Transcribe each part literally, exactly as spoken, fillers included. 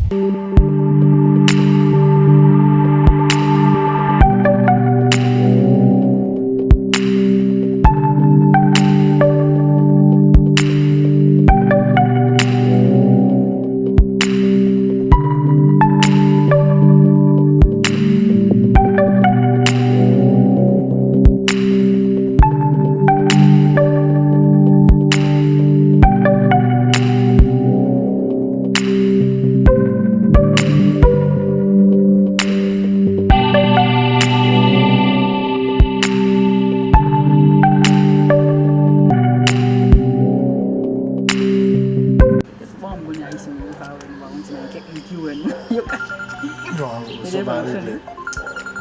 Bon, m konnen Ayisyen yo pa wè nou, pa konn si gen kèk moun ki wè nou. Yo ka. Non, yo sa pa regle.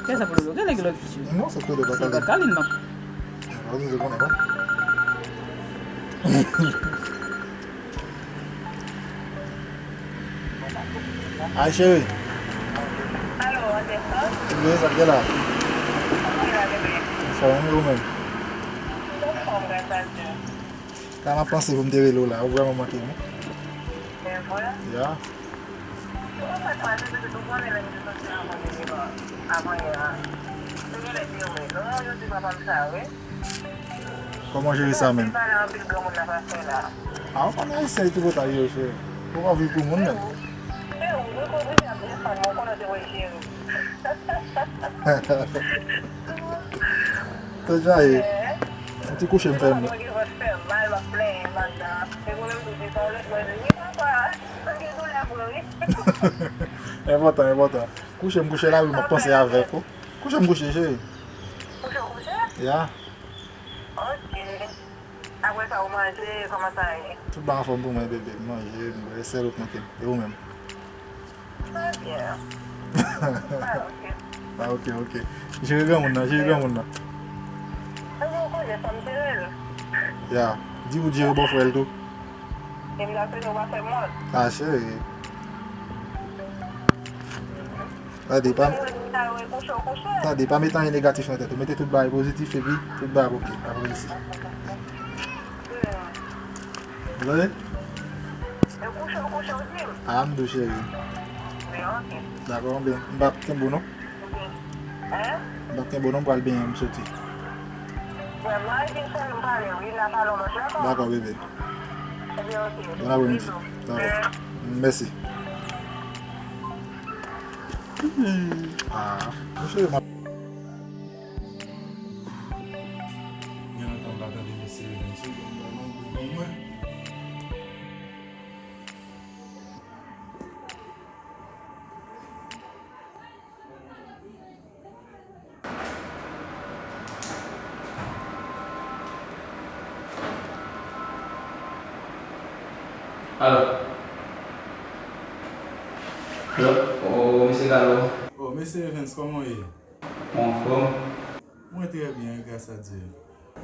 Kè sa pwoblèm? Gen nèg lòt fi yo. Non, se pwoblèm pa kalin. Se pa kalin, non. Yo pa di se konnen, non. Ay, cheri. Alo, Anderson? Wi, sa k gen la? Kòman w ye la, bebe? Anfòm, wi, ou menm? M anfòm, gras a Dye. Sa m ap panse pou m te rele w la, ou vrèman manke m, wi. Se vre? Ya. Ou fè kwa, se pitit ou konnen lè m te soti avan de devan, avan yè a. Te gen lè te wè, non, yo di papa m sa, wi. Kòman w jere sa menm? Pale anpil granmoun nan pa fè la. A, ou konnen Ayisyen yo tripotay yo, cheri. Ou pa viv pou moun menm. Se ou, mwen konn deja desann, mwen konnen se mwen ki jere. Te djaye. Yon ti kouche m fè m. Mwen gen vant fè mal, m ap plenyen, Magda. E mwen menm tou, se sa w lè mwen di, wi, papa, mwen gen doulè vre, wi. Enpòtan, enpòtan. Kouche m kouche la, wi, m ap panse avèk ou. Kouche m kouche, cheri. Kouche w kouche? Ya. Ok. Apre sa, ou manje, kòman sa ye? Tout bagay anfòm pou mwen, bebe. M manje, m bwè, sèl ou k manke m. E ou menm? Trè byen. Ah, ok. Ah, ok, ok. Jere granmoun nan, jere granmoun nan. Mwen konnen sa m te rele. Ya. Di pou jere bòfrè l tou. E m ta swete w pa fè m wont. Ah, cheri. Tande, pa, tande, pa mete anyen negatif nan tèt ou. Mete tout bagay pozitif epi tout bagay ap oke. Ap reyisi. Ou tande? A, m di w, cheri. Dakò, m p ap kenbe w non. M p ap kenbe w non, m pral benyen, m soti. Dakò, bebe. Bon apremidi. Dakò. Mèsi. Ah, mesye, m ap Gen lontan m pa tande mesye Evens wi, ban m ba non pou mwen. Alo. Alo. O, mesye Galo. O, mesye Evens, kòman w ye? Mwen anfòm. Mwen trè byen, gras a Dye.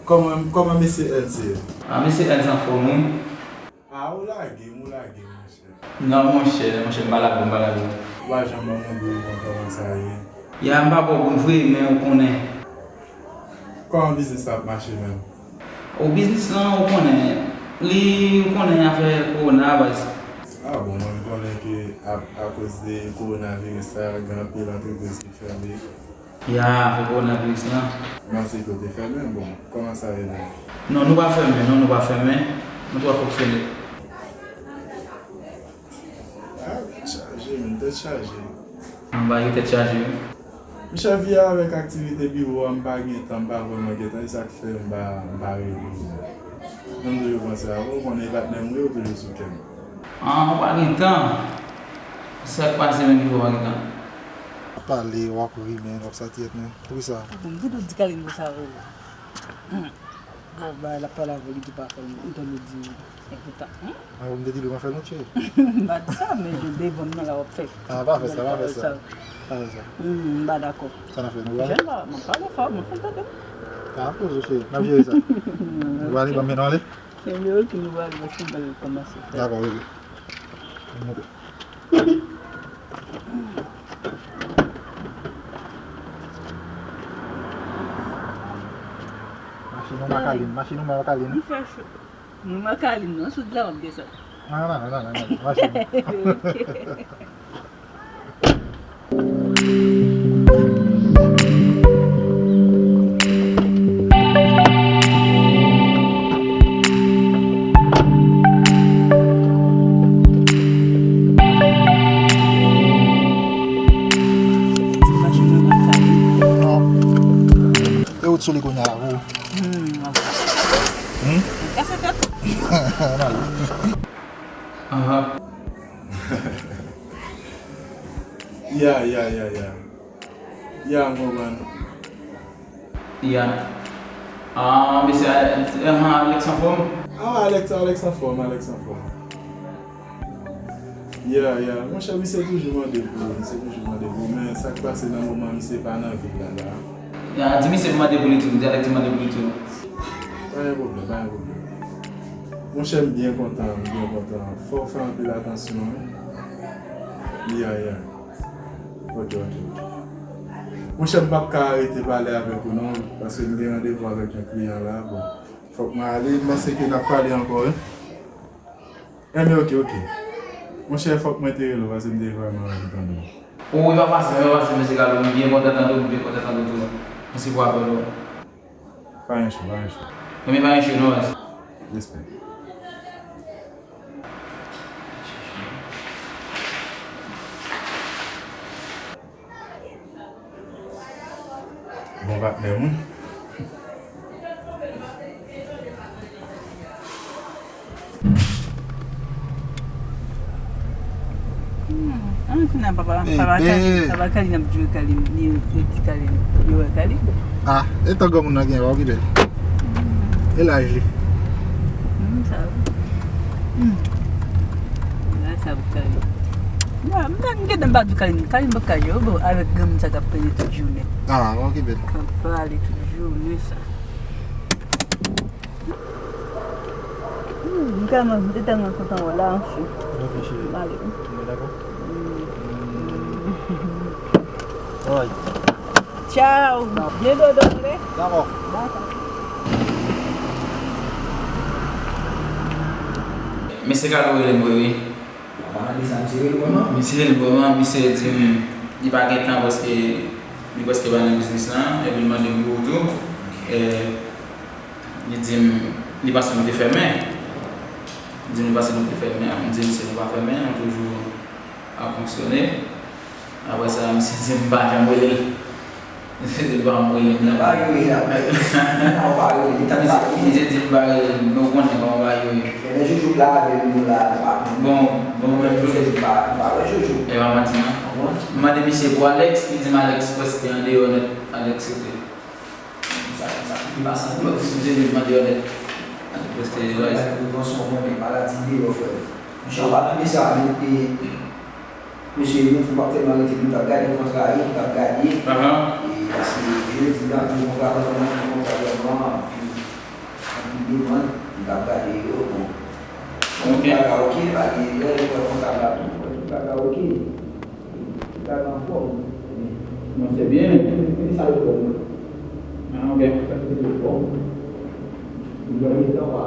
Kòman, kòman mesye Ernst ye? A, mesye Ernst anfòm, wi. A, ou lage m, ou lage m, monchè. Non, monchè, monchè, m pa lage w, m pa lage w. Ou pa janm ban m yon bon bon kòman sa ye. Ya, m pa ba w bon vre, men ou konnen. Kòman biznis la ap mache menm? O, biznis lan, ou konnen, li, ou konnen afè kowona, baz. A bon, mwen m konnen ke a, akoz de kowonaviris sa, gen anpil antrepriz ki fèmen. Ya, afè kowonaviris lan. Nan se kote fèmen, bon, kòman sa ye menm? Non, nou pa fèmen, non, nou pa fèmen. Nou t ap fonksyone. A, tèt chaje, menm, tèt chaje. Anba yo tèt chaje, wi. Monchè, vi a avèk aktivite biwo a, m pa gen tan, m pa vrèman gen tan, e sa k fè m pa, m pa rele w. Mwen toujou panse a ou, ou konnen patnè m ou ye, ou toujou sou kè m. An, ou pa gen tan. Sa k pase menm biwo pa gen tan? W ap pale, w ap ri, men w ap sa tèt, men. Poukisa? Bon, m te dwe di Kalin konsa, o. Bon, bagay la pale avè li, li pa fè l, m tande di, enpòtan. Hmm? A, m te di li pa fè l, non, cheri. M pa di sa, men jan devan m nan la w ap fè. A, pa fè sa, pa fè sa. Pa fè sa. Hmm, m pa dakò. Sa n ap fè, nou prale? Jèn la, m ap pale fò, m ap fè l tande. A, poze w, cheri, n ap jere sa. Nou prale, ban m men nou ale. Se lè ki nou prale, paske m pral kòmanse fè. Dakò, bebe. Ann monte. Machin ou makalin, machin ou makalin. Li fè cho. Nou makalin non, sou di la w ap desann. Nan, nan, nan, nan, nan, machin. Ok. Ya, ya, ya, ya. Ya, m konprann. Ya. Ah, mesye, ah, Alex anfòm? Ah, Alex, Alex anfòm, Alex anfòm. Ya, ya. Monchè, misye toujou mande pou ou, misye toujou mande pou ou, men sa k pase nan moman, misye pa nan vil la, la. Ya, di misye pou mande pou li tou, di Alex di mande pou li tou. Pa gen pwoblèm, pa gen pwoblèm. Monchè, m byen kontan, m byen kontan. Fò w fè anpil atansyon, wi. Ya, ya. Ok, ok, ok. Monchè, m p ap ka rete pale avèk ou non, paske m gen randevou avèk yon kliyan la. Bon, fòk mwen ale, m panse ke n ap pale ankò, wi. Enben, ok, ok. Monchè, fòk mwen te rele w, paske m te vrèman anvi tande w. O, wi, pa pase, pa pase, mesye Kalou, m byen kontan tande w, m byen kontan tande w tou. Mèsi pou apèl ou. Pa gen cho, pa gen cho. Enben, pa gen cho, non, baz. Respè. Bon patnè m, wi. Hmm. Ah, kounye a papa, papa Kali, papa Kali n ap jwe Kali, li, li di Kali, li wè Kali. Ah, e tan granmoun nan gen, pa okipe l. Hmm. E laj li. Hmm, sa wi. Hmm. La sa pou Kali. Mwen, mwen, mwen gentan pa di Kali, Kali mwen pa ka jwe, bon, avèk granmoun sa k ap pale tout jounen. Ah, pa okipe l. K ap pale tout jounen sa. Hmm, m tèlman, m te tèlman kontan wè w la, anfen. Ok, cheri. M ale wi. Mwen dakò. Hmm. Alright. Tchao. Byen dodo, tande? Dakò. Dakò. Mesye Kalou rele m vre wi. Apa nan de sa misye rele w vrèman? Misye rele m vrèman, misye di m li pa gen tan paske li prèske pa nan biznis lan, epi l mande m pou ou tou. E, li di m li panse nou te fèmen. Li di m li panse nou te fèmen, m di misye nou pa fèmen, nou toujou ap fonksyone. Apre sa, misye di m pa janm rele l. Misye di l pa janm rele m nan. Pa rele l, apre. Non, pa rele l. Li ta misye, misye di m pa rele l, nou konnen kòman bagay yo ye. Ebyen, Joujou la avè nou la, nou pa konnen. Bon, bon, men Joujou pa, nou pa wè Joujou. E pa manti, non. Konprann? M mande misye pou Alex, li di m Alex prèske andeyò nèt, Alex rete. Sa, sa, li pa santi lòt, si misye vin mande yo nèt. Prèske, prèske, prevans-, prevansyon, konnen maladi deyò, frè. Monchè, an palan de sa, men, e, mesye, yon fwa m ap tèlman rete, m t ap gade kontra yo, m t ap gade. Ahan. E, paske jodi a, pou kontra, kontra, kontra, vrèman, anpil, anpil demann, m t ap gade yo, bon. Ok. Kontra la, ok, pa gen, lè yo wè kontra la, tou, kontra la, ok. Gade anfòm. Non, se byen. Men sa yo fè. Ah, ok. Sa yo fè. Mwen gen tan w a,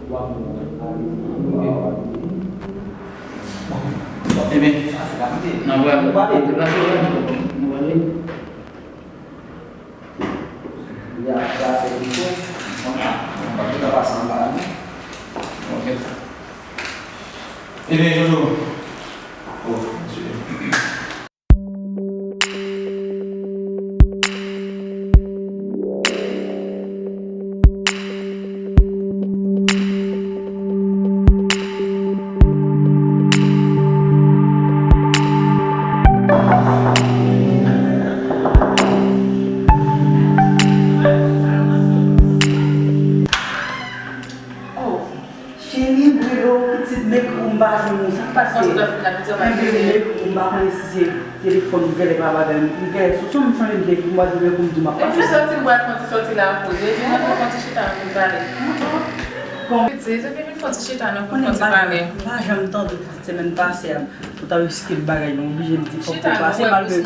w a fè yon analiz. Ok. Ebyen, n ap wè. N ap pale. N ap pale. Li ap pase pito. Konsa, nou pa tout a pase anba nou. Ok. Ebyen, Jojo. Oh, mesye. Oh, cheri, Brilo, pitit, mekri w m pa jwenn ou, sa k pase? Enben, mekri w m pa konnen si se telefòn ou genlè pa bagay, m genlè sou son m chanje m te ekri m pa jwenn mekri w m di m ap pase. Epi soti m pral fon ti soti la pou li, epi mwen fon ti chita nan pou pale. Bon. Pitit, epi vin fon ti chita nan pou fon ti pale. M pa janm tande w semèn pase a. Ou ta riske l bagay, nou oblije m di fòk ou pase malgre.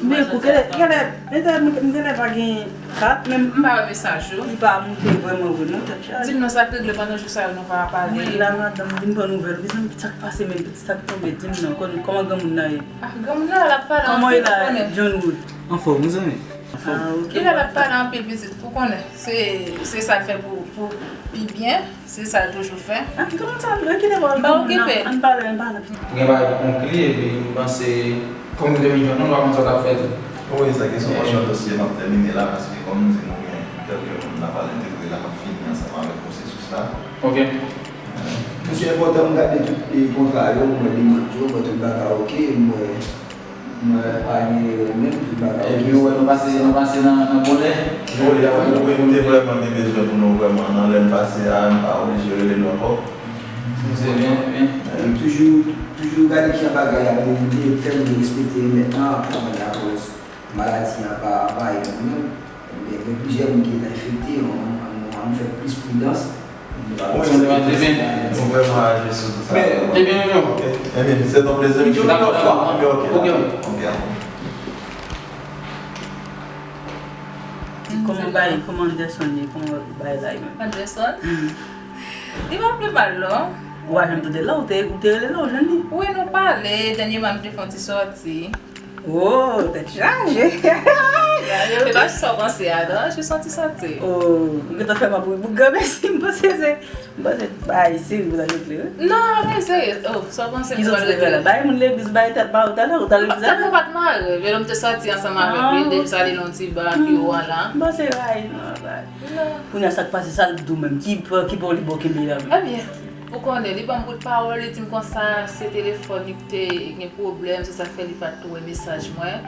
Men kou kèlè, kèlè, m genlè pa gen kat, men m pa wè mesaj yo. Li pa moute vrèman vre non, tèt chaje. Di m non, sa k regle pandan jou sa yo nou pa pale. Mwen la madanm, vin pran nouvèl, mezanmi, sa k pase menm, pitit, sa k tonbe, di m non, kòman granmoun nan ye? Ah, granmoun nan, l ap pale anpil, ou konnen. Kòman ye la, John Wood? Anfòm, wi, zanmi. Anfòm. Li la, l ap pale anpil, pitit, ou konnen. Se, se sa l fè pou, pou pi byen. Se sa l toujou fè. Ah, kòman sa, mwen kite bò l. Pa okipe l. Ann pale, ann pale. Ou gen bagay pou konkli, epi m panse, kòm ou te vin jwenn nou, nou pa konn sa w t ap fè tou. Wi, sa kesyon pòsyon dosye m ap tèmine la, paske kòm m di nou gen kèlke moun n ap al entegre la, m ap fini ansanm avèk pwosesis la. Ok. Se enpòtan m gade tout, e, kontra yo, m wè demann yo, m wè tout bagay oke, m wè, m wè pa gen erè menm, tout bagay oke. Epi ou wè nou pase, nou pase nan, nan bonè. Wi, wi, nou te vrèman gen bezwen pou nou vrèman nan lè n pase a, n pa oblije rele nou ankò. Se byen, se byen. E toujou, toujou gade kijan bagay ap dewoule, fè moun respekte yo mentnan, apre mwen akoz maladi an pa anvayi nou menm. Ebyen, gen plizyè moun ki gentan enfekte, ann, ann, ann fè plis pridans. Wi, nou vrèman gen bezwen pou nou vrèman nan lè n pase a, n pa oblije rele nou ankò. Se byen. Nou vrèman aji sou tout sa. Men, ebyen, non. Ok. Ebyen, se ton plezi. Dakò, dakò. Ok, ok. Ok, ok. Kòman bagay, kòman Anderson ye, kòman bagay la ye menm? Anderson? Mm. Li pa pi mal, non. Ou pa janm tande la, ou te, ou te rele la, ou jwenn li? Wi, nou pale, dènyèman nou te fè yon ti sòti. Oh, tèt chaje. Yo pa sa w panse a, non, jis yon ti sòti. Oh, ou gentan fè m ap ri pou granmesi, m panse se, m panse bagay serye pou ta regle, wi. Non, bagay serye. Oh, sa w panse m pral regle? Ki sòti te fè la? Bagay moun legliz, bagay tèt mare, ou t al, ou t al legliz avè l? Tèt mwen pa t mare, men nou te sòti ansanm avèk li, nou te jis ale nan yon ti ba ki o a la. M panse bagay, non, bagay. Non. Kounye a sa k pase, sa l di w menm? Ki, ki bò li ba w kenbe la menm? Ebyen, ou konnen, li ban m bout pawòl, li di m konsa, se telefòn li ki te gen pwoblèm, se sa k fè li pa t wè mesaj mwen,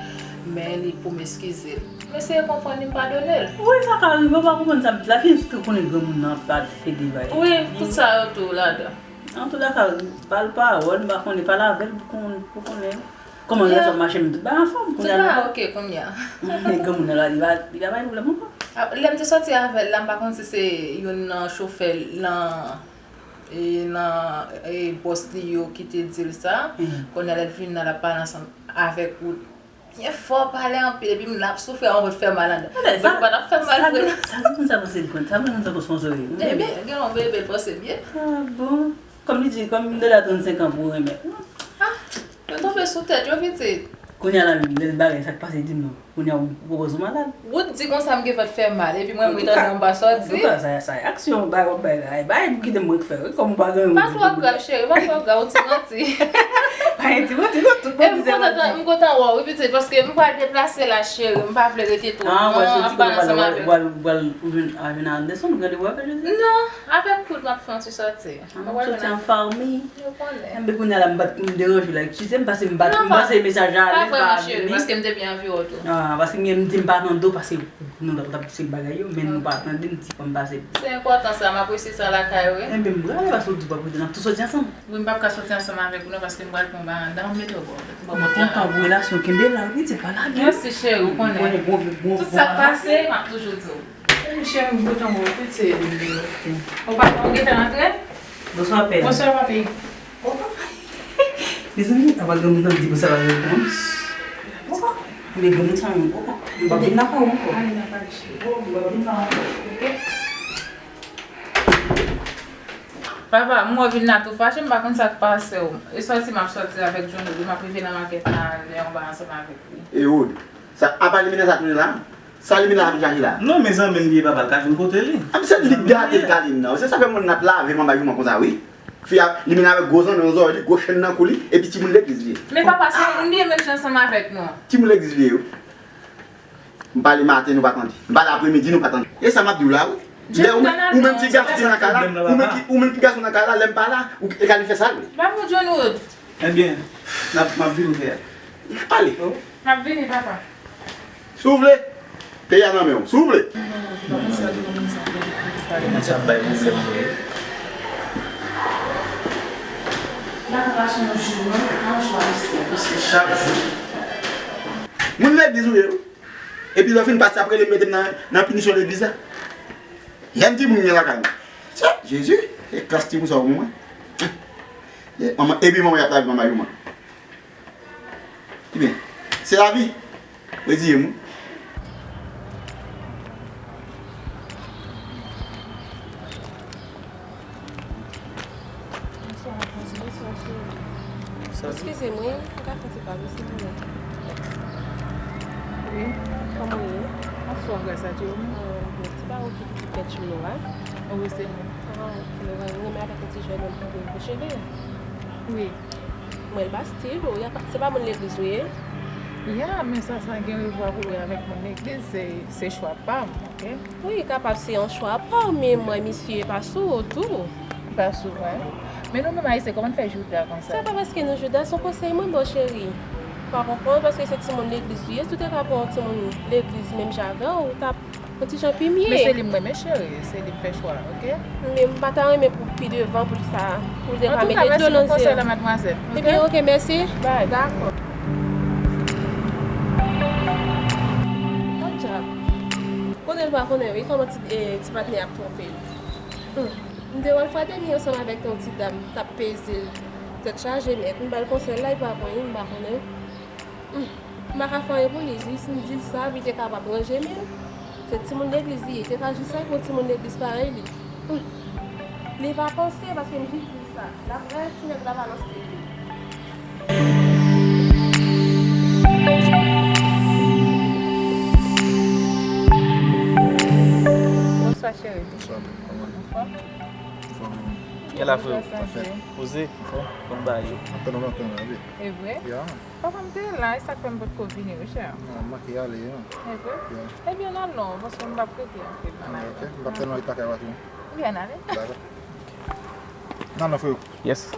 men li pou m eskize l. M eseye konprann li, m padone l. Wi, sa ka rive, ou pa konprann sa, lavi, sitou konnen granmoun nan pa t ede bagay. Wi, tout sa yo tou ladan. Antoulèka, ba l pawòl, m pa konnen, pale avè l pou kon-, pou konnen kòman relasyon ap mache, men tout bagay anfòm kounye a la. Tout bagay oke kounye a. Men granmoun nan la, li pa, li pa bay pwoblèm ankò. A, lè m te sòti avè l la, m pa konn si se youn nan chofè l nan, e, nan, e, bòs li yo ki te di l sa. Kounye a lè l vin la, l ap pale ansanm avèk ou byen fò, pale anpil, epi m la ap soufri, a, yon kote fè mal anndan. Sa, sa, sa moun sa panse l konn, sa moun sa konn sponsore. Ebyen, gen yon bebe l panse byen. Ah bon? Kòm li di, kòm m de la trannsenk an pou renmen. Ah, yo tonbe sou tèt yo, pitit. Kounye a la menm, lè l bagay, sa k pase, di m non. Kounye a ou pwopoze w malad. Ou di konsa m gen vant fè mal, epi mwen m ret anndan m pa sòti. Antouka, sa, sa aksyon, bagay w ap bay la, e bagay pou kite m mwen k fè, wi, kòm ou pa gen yon. Pa twò grav, cheri, pa twò grav, ou ti manti. Pa gen ti manti, non, tout manti se manti. M kontan wè w, wi, pitit, paske m pral deplase la, cheri, m pa vle rete twò lontan, m ap pale ansanm avèk ou. Ah, w pral sòti, w pral, w pral, w pral, ou jwenn, a, jwenn Anderson, ou gen randevou avè l jodi? Non, avèk Wood, m ap fè yon ti sòti. Ah, sòti an fanmi. Yo konnen. Enben, kounye a la, m pa t, m deranje w la, eskize m, paske m pa t, m panse mesaj la ale, pa vini. Non, pa vrèman, cheri, paske m te byen anvi wè w tou. Ah, paske m, m di m pa nan do, paske nou t ap, t ap di se bagay yo, men nou pa tande, m di fò m pase. Se enpòtan sa, m apresye sa lakay ou, wi. Enben, m prale, paske w di w p ap rete, n ap tou sòti ansanm. Wi, m p ap ka sòti ansanm avèk ou non, paske m pral pran ba anndan, m mete w bò. M kontan pou relasyon, kenbe la, wi, pitit, pa lage. Mèsi, cheri, ou konnen. Ou konnen, bon, bon, bon, tout sa k pase, m ap toujou di w. Cheri, m kontan wè w, pitit. Ou pa, ou gentan rantre? Bonswa, pè. Bonswa, papi. Mezanmi, apa granmoun nan di bonswa pa reponn? Men granmoun sa menm, m p ap vin lakay ou ankò. M p ap vin lakay ou ankò. M p ap vin la ankò, oke? Papa, m wè w vin la tou fache, m pa konn sa k pase w. E sòti m ap sòti avèk Johnny, m ap rive nan makèt la, lè yon ba ansanm avèk li. E Wood, sa, apa limena sa tounen la? Sa limena ap chache la? Non, mezanmi, m bliye papa, l ka vin kote li. A, se li k gate Kalin nan. Se sa fè mwen n ap lave manba jouman konsa, wi. Fi a, limena avèk gwo zanno nan zòrèy li, gwo chenn nan kou li, epi timoun legliz li ye. Men papa, se moun li ye menm jan ansanm avèk nou. Timoun legliz li ye, wi. M pale maten, nou pa tande. M pale apremidi, nou pa tande. E sa m ap di w la, wi. Lè ou, ou menm ti gason ki nan kay la, ou menm ki, ou menm ki gason nan kay la, lè m pa la, ou, e Kalin fè sa l vle. Ba m John Wood. Ebyen, n ap, m ap vin fè. Ale. M ap vini, papa. Si w vle, peyi a nan men w. Si w vle. Moun sa ap bay pwoblèm vre. Chak jou. Moun legliz ou ye, wi. Epi lè w fin pase ap rele m mete m nan, nan pinisyon legliz la. Jèn timoun gen lakay mwen. Sa, Jezi, e klas timoun sa w pou mwen. E manman, epi manman y ap lave manman jouman. Ebyen, se lavi. Reziye m, wi. Bonswa, madanm. Bonswa, cheri. Eskize m, wi, m ka fè ti pa, wi, silvouplè. Wi. Kòman w ye? Anfòm, gras a Dye, ou menm? Ah, bon, ti pa ou ki, ki pèch m nou a? Wi, se mwen. Ah, ok, m renmen avèk yon ti jèn nonm ki gen gwo cheve. Wi. M wè l pa stil ou, se pa moun legliz ou ye? Ya, men sa, sa gen revwa pou wè avèk moun legliz, se, se chwa pa m, oke? Wi, kapab se yon chwa pa w, men m wè misye pa sou ou tou. Pa sou mwen? Men nou menm Ayisyen, kòman n fè jouda konsa? Se pa paske nou jouda, se yon konsèy mwen ba w, cheri. Ou pa konprann, paske se timoun legliz ou ye, si w te ka pran yon timoun legliz menm jan avè w, ou t ap yon ti jan pi mye. Men se li m renmen, cheri, se li m fè chwa, oke? Men m pa ta renmen pou pi devan pou sa, pou l te ka mete dlo nan zye. Antouka, mèsi pou konsèy la, madmwazèl, oke? Ebyen, oke, mèsi. Bye. Dakò. Podyab. Konnen l pa konnen, wi, kòman ti, eh, ti patnè ap twonpe l. Hmm. M te wè l fwa dènye ansanm avèk yon ti dam, t ap peze l. Tèt chaje nèt. M ba l konsèy la, li pa pran li, m pa konnen. Hmm. M pa ka fè anyen pou li. Jis m di l sa, li te kapab ranje men l. Se timoun legliz li ye, li te ka jis avèk yon timoun legliz parèy li. Hmm. Li pa panse, paske m jis di l sa. L ap wè ti nèg la pa nan stil li. Bonswa, cheri. Bonswa, bèl. Kòman ye? Anfòm? Anfòm, wi. Kè la, freo? Poze. Anfòm? Bon bagay yo. Ap tann ou lontan la, wi. E vre? Ya. Papa m te la, e sa k fè m potko vini, wi, chè. Non, m manke ale, non. E vre? Ya. Ebyen, n al non, paske m p ap rete anpil la. Ah, ok. M p ap tèlman ret lakay ou a tou. Ebyen, n ale. Dakò. N al non, freo. Yes.